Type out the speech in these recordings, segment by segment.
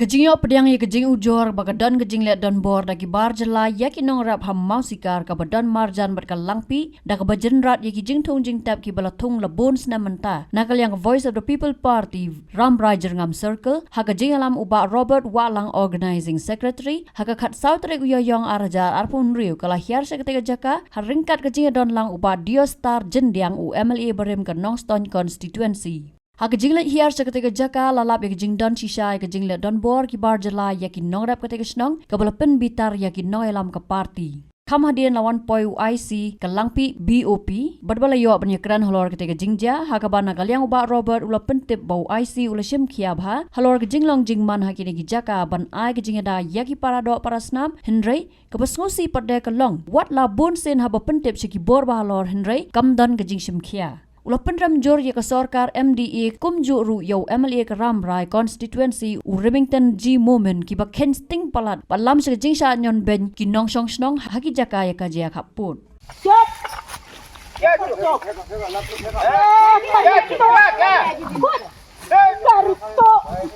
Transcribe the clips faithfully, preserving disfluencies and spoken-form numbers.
Ka jingïoh pdiang ïa ka jingujor ba ka don ka jingleh donbor da ki bar jylla ïa ki nongrep ha Mawsikar kaba don marjan bad ka Langpih, da kaba jynrat ïa ki jingthung jingtep kiba la thung la bun snem mynta. Na ka liang ka Voice of the People Party, Rambrai Jyrngam Circle, ha ka jingïalam u Bah Robert Wahlang, Organizing Secretary, ha ka khatsaw tarik u Ïaïong arhajar arphew hynriew, ka la hiar sha katei ka jaka ha ryngkat ka jingïadon lang u Bah Diostar Jyndiang, u M L A barim ka Nongstoiñ Constituency. Ha ka jingleit hiar sha katei ka jaka, la lap ïa ka jingdon shisha ïa ka jingleh donbor ki bar jylla ïa ki nongrep katei ka shnong, kaba la pynbitar ïa ki nongïalam ka party. Kham hadien la wan poi u I C ka Langpih B O P, bad ba la ïoh ban ïakren halor katei ka jingjia, ha kaba na ka liang u Bah Robert u la pyntip ba u I C u la shim khia bha halor ka jinglong jingman ha kine ki jaka ban ai ka jingïada ïa ki para doh para snam, hynrei kaba sngewsih pat de ka long, wat la bun sien haba pyntip sha ki bor ba halor, hynrei kam don ka jingshim khia. U la pynrem jur ïa ka sorkar M D A kumjuh ruh ïa u M L A ka Rambrai Constituency u Remington G Momin, kiba kheiñ sting palat ba lam sha ka jingshah ñion beiñ ki nongshong shnong ha ki jaka ïa ka jia khappud.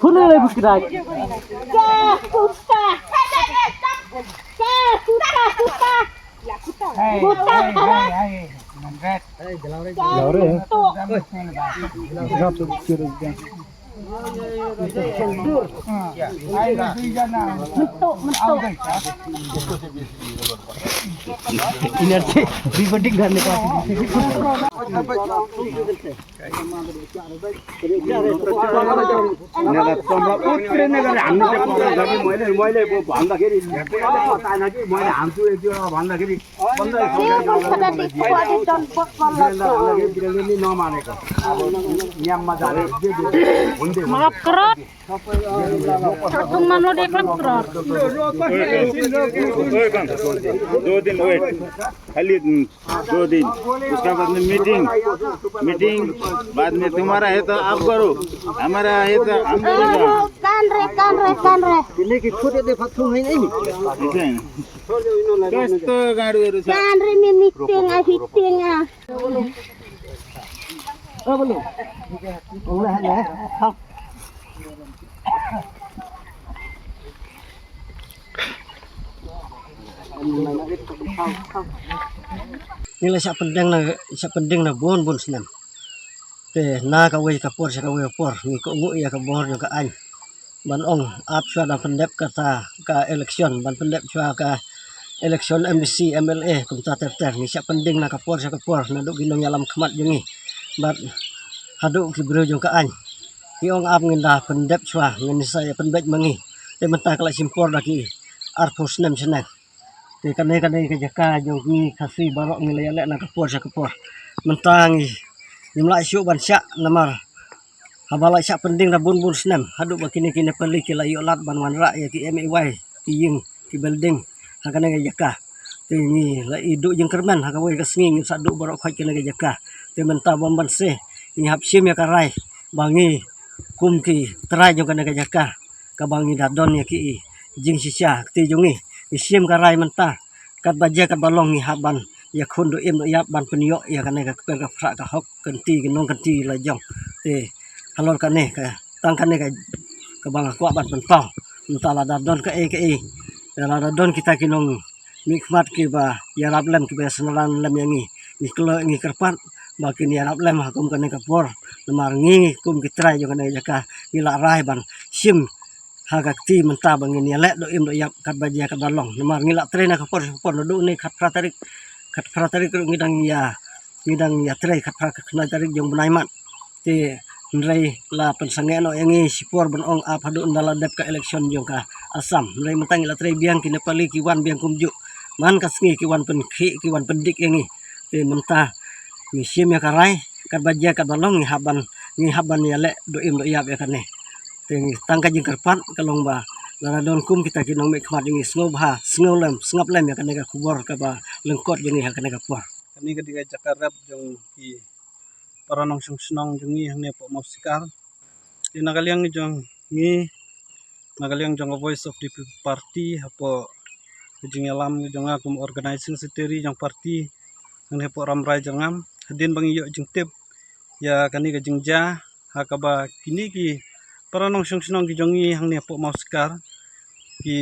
Pune lai bukrai. Hey, hey, hey, hey. Manret. Laure. Mentuk, mentuk. Ini nanti pribadi kan. Maaf, kerot. Tung mano dia kelap kerot. Wait, wait, wait, wait, wait, wait, wait. दो दिन wait. खाली दो दिन, उसके बाद में मीटिंग, मीटिंग बाद में तुम्हारा है तो आप करो, हमारा है तो हम करेगा। Kan re, kan re, kan re. Ini ki khut de phatung hai ni. ऐसे है। बस तो गाड़ी वाड़ी सब। Kan re ni meeting ah, meeting ah. Ngi la shah pyndeng na, shah pyndeng na bun bun snem. Te na kawei ka por sha kawei ka por ngi kohnguh ïa ka bor jong ka aiñ ban ong ap shuwa da pyndep kata ka election, ban pyndep shuwa ka election M D C, M L A, kumta ter ter. Ngi shah pyndeng na ka por sha ka por naduh ki nongïalam khmat jong ngi bad haduh ki briew jong ka aiñ. Ki ong ap, ngin da pyndep shuwa, ngin sa ïa pynbeit ma ngi. Te mynta ka la shim por da ki arphew snem shaneng. Te kane, kane ka jaka jong ngi Khasi baroh ngi la ïaleh na ka por sha ka por. Mynta ngi, ngim lah shuh ban shah namar haba la shah pyndeng da bun bun snem haduh ba kine ki Nepali ki la ïoh lad ban wanrah ïa ki M A Y, ki ïing, ki building ha kane ka jaka. Te ngi la ïoh duh jingkyrmen ha kawei ka sngi ngin sa duh baroh khoit kane ka jaka. Te mynta bym ban seh ngi hap shim ïa ka rai ba ngi kum ki trai jong kane ka jaka kaba ngi da don ïa ki jingshisha kti jong ngi. Ngi shim ka rai mynta katba jia katba long ngi hap ban ïakhun duh im duh ïap ban pynïoh ïa kane ka kper ka phrah ka hok kynti ki nongkynti la jong. Te halor kane ka, tang kane ka, kaba nga kwah ban pynpaw. Mynta lada don kaei kaei, lada don kita ki nongmihkhmat kiba ïarap lem, kiba ïasynran lem ïa ngi, ngi kloi, ngi kyrpad ba kin ïarap lem ha kum kane ka por. Namar ngi kum ki trai jong kane ka jaka ngi la rai ban shim ha ka kti mynta ba ngin ïaleh duh im duh ïap katba jia katba long. Namar ngi la trei na ka por sha ka por naduh ne khatphra tarik, khatphra tarik ruh ngi dang ïa, ngi dang ïa trei, khatphra khatkhyndai tarik jong u bnai March. Te hynrei la pynsangeh noh ïa ngi shipor ban ong ap haduh ynda la dep ka election jong ka Assam. Hynrei mynta ngi la trei biang, ki Nepali ki wan biang kumjuh. Man ka sngi ki wan pynkhih, ki wan pyndik ïa ngi. Te mynta ngi shim ïa ka rai, katba jia katba long ngi hap ban, ngi hap ban ïaleh duh im duh ïap ïa kane. Te ngi tang ka jingkyrpad ka long ba lada don kum kita ki nongmihkhmat jong ngi, sngewbha sngew lem, sngap lem ïa kane ka khubor kaba lyngkot jong ngi ha kane ka por. Kane ka dei ka jaka rep jong ki para nongshong shnong jong ngi hangne hapoh Mawsikar. Te na ka liang jong ngi, na ka liang jong ka Voice of the People Party, hapoh ka jingïalam jong nga kum Organizing Secretary jong party hangne hapoh Rambrai Jyrngam, hadien ba ngi ïoh jingtip ïa kane ka jingjia, ha kaba kine ki Para nongshong shnong ki jong ngi hangne hapoh Mawsikar ki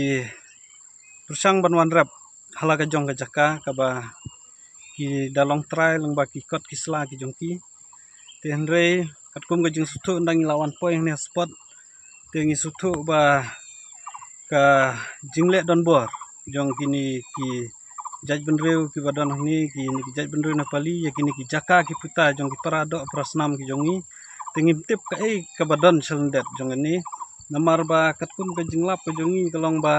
pyrshang ban wan rep ha la ka jong ka jaka kaba ki da long trai lyngba ki kot ki sla ki jong ki. Te hynrei katkum ka jingsngewthuh ynda ngi la wan poi hangne ha spot, te ngi sngewthuh ba ka jingleh donbor jong kine ki jaitbynriew kiba don hangne, kine ki jaitbynriew Nepali ïa kine ki jaka ki puta jong ki para doh para snam ki jong ngi, te ngim tip kaei kaba don shalyndet jong kane. Namar ba katkum ka jinglap ka jong ngi ka long ba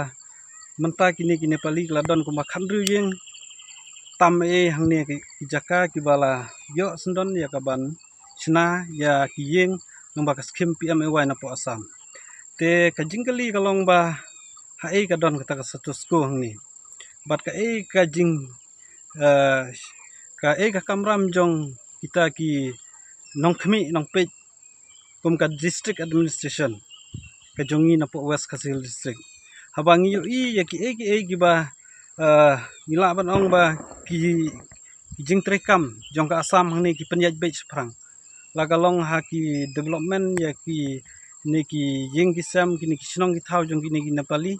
mynta kine ki Nepali ki la don kumba khathynriew ïing tam ei hangne ki jaka kiba la ïoh syndon ïa ka ban shna ïa ki ïing lyngba ka skhim P M A Y napoh Assam. Te ka jingkylli ka long ba haei ka don kata ka status quo hangne, bad kaei ka jing, eh, kaei ka kamram jong kita ki nongkhmih nongpeit kum ka district administration ka jong ngi napoh West Khasi Hills District. Haba ngi ïohi ïa kiei kiei kiba, eh, ngi lah ban ong ba ki, ki jingtreikam jong ka Assam hangne ki pynïaid beit shaphrang, la ka long ha ki development ïa kine ki ïing ki sem, kine ki shnong ki thaw jong kine ki Nepali.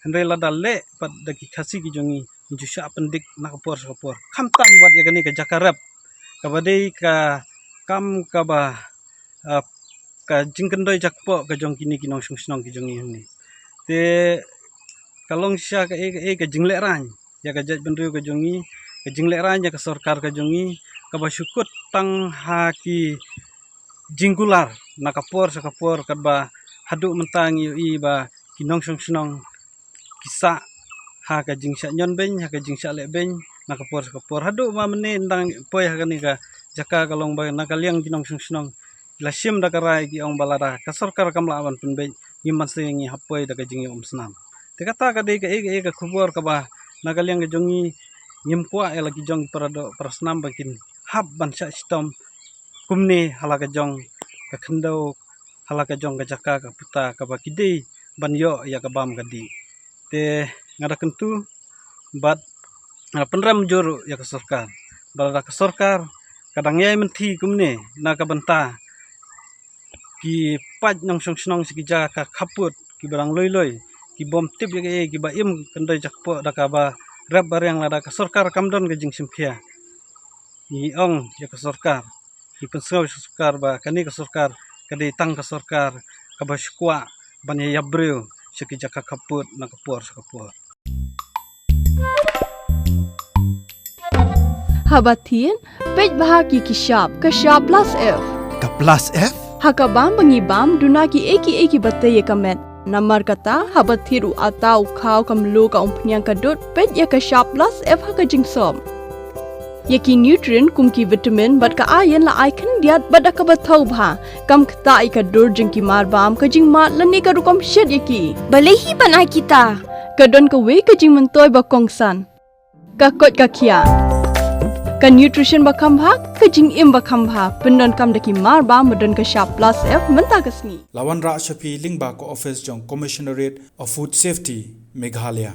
Hynrei lada leh pat da ki Khasi ki jong ngi, ngi ju shah pyndik na ka por sha ka por, khamtam wat ïa kane ka jaka rep kaba dei ka kam kaba, ah, ka jingkyndoi jakpoh ka jong kine ki nongshong shnong ki jong ngi hangne. Te ka long shisha kaei kaei ka jinglehraiñ ïa ka jaitbynriew ka jong ngi, ka jinglehraiñ ïa ka sorkar ka jong ngi, kaba shu kut tang ha ki jingkular na ka por sha ka por, katba haduh mynta ngi ïohi ba ki nongshong shnong ki sah ha ka jingshah ñion beiñ, ha ka jingshah leh beiñ na ka por sha ka por. Haduh ma mynne ynda ngi poi ha kane ka jaka ka long ba na ka liang ki nongshong shnong la shim da ka rai, ki ong ba lada ka sorkar kam lah ban pynbeit, ngim banse, ngi hap poi da ka jingïoh umsnam. Te kata ka dei kaei kaei ka khubor kaba na ka liang ka jong ngi ngim kwah ïa la ki jong para doh para snam ba kin hap ban shah shitom kumne ha la ka jong ka khyndew, ha la ka jong ka jaka ka puta kaba ki dei ban ïoh ïa ka bam ka dih. Te nga da kyntu bad nga da pynrem jur ïa ka sorkar ba lada ka sorkar ka dang ïai mynthi kumne na ka bynta ki paid nongshong shnong sha ki jaka khappud kiba dang lui lui, ki bym tip ïa kaei, kiba im kyndoi jakpoh da kaba rep ba riang, lada ka sorkar kam don ka jingshim khia, ngi ong ïa ka sorkar, ngi pynsngew ïa ka sorkar ba kane ka sorkar ka dei tang ka sorkar kaba shu kwah ban ïa ïap briew sha ki jaka khappud na ka por sha ka por. Haba thied, peit bha ki ki shap, ka shap plus F. Ka plus F? Ha ka bam ba ngi bam, duna kiei kiei kiba tei ïa ka met. Namar kata, haba thied u atta, u khaw, ka mluh, ka umphniang, ka dud, peit ïa ka shap plus F ha ka jingsop. Ïa ki nutrient kum ki vitamin bad ka iron la ai khyndiat bad da kaba thaw bha. Kam ktah ïa ka dur jong ki mar bam, ka jingmad lane ka rukom shet ïa ki. Balei hi ban ai kita? Ka don kawei ka jingmyntoi ba kongsan. Ka koit ka khiah. Ka nutrition ba kham bha, ka jingim ba kham bha. Pyndonkam da ki mar bam ba don ka shap plus F mynta ka sngi. La wanrah sha phi lyngba ka office jong Commissionerate of Food Safety, Meghalaya.